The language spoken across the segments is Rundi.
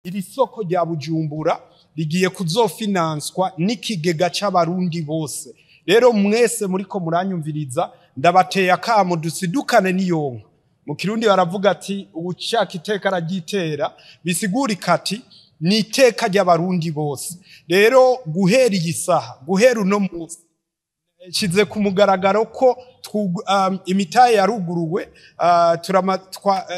Iri soko rya Bujumbura rigiye kuzofinanswa n'ikigega c'Abarundi bose. Rero mwese muriko muranyumviriza, ndabateye akamo dusidukane n'iyonka. Mu Kirundi baravuga ati uwushaka iteka araryitera, bisigurika ati ni iteka ry'Abarundi bose. Rero guhera iyi saha, guhera uno munsi, nshize ku mugaragaro ko imitahe yaruguruwe.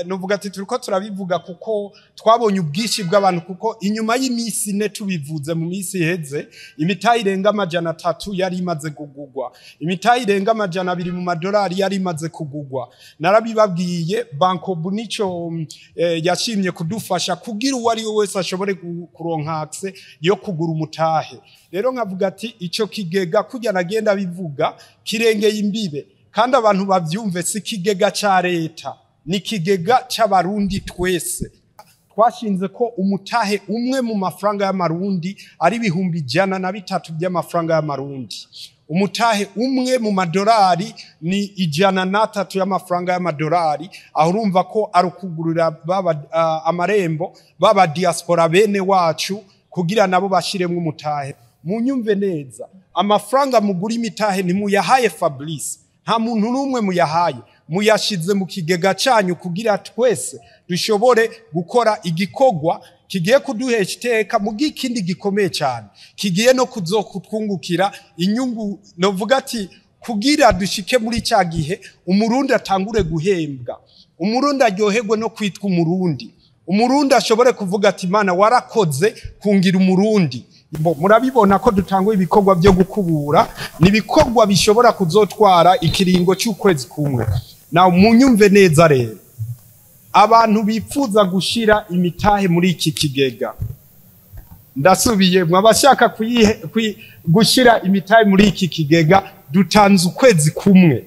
Novuga ati turiko turabivuga kuko twabonye ubwinshi bw'abantu, kuko inyuma y'imisi 4 tubivuze mu misi iheze, imitahe irenga 300 yari imaze kugugwa, imitahe irenga 200 mu madolari yari imaze kugugwa. Narabibabwiye, Bancobu nico yashimye kudufasha kugira uwo ari we wese ashobore kuronka accès yo kugura umutahe. Rero nkavuga ati ico kigega kurya nagenda bivuga kirengeye imbibe, kandi abantu bavyumve, si ikigega ca leta, ni ikigega c'Abarundi twese. Twashinze ko umutahe umwe mu mafaranga y'Amarundi ari 103,000 by'amafaranga y'Amarundi. Umutahe umwe mu madolari ni 103 y'amafaranga y'amadolari. Aho urumva ko ari ukugurira amarembo baba diaspora bene wacu kugira nabo bashiremwo umutahe. Munyumve neza, amafaranga mugura imitahe ntimuyahaye Fabrice, nta muntu n'umwe muyahaye, muyashize mu kigega canyu kugira twese dushobore gukora igikorwa kigiye kuduhesha iteka, mu gikindi gikomeye cyane kigiye no kuzokutwungukira inyungu. Novuga ati kugira dushike muri cya gihe Umurundi atangure guhembwa, Umurundi aryoherwe no kwitwa Umurundi, Umurundi ashobore kuvuga ati Imana warakoze kungira Umurundi. Murabibona ko dutangwa ibikorwa byo gukubura, ni ibikorwa bishobora kuzotwara ikiringo cy'ukwezi kumwe. Na munyumve neza rero, abantu bipfuza gushira imitahe muri iki kigega, ndasubiye, mwabashaka gushira imitahe muri iki kigega, dutanze ukwezi kumwe.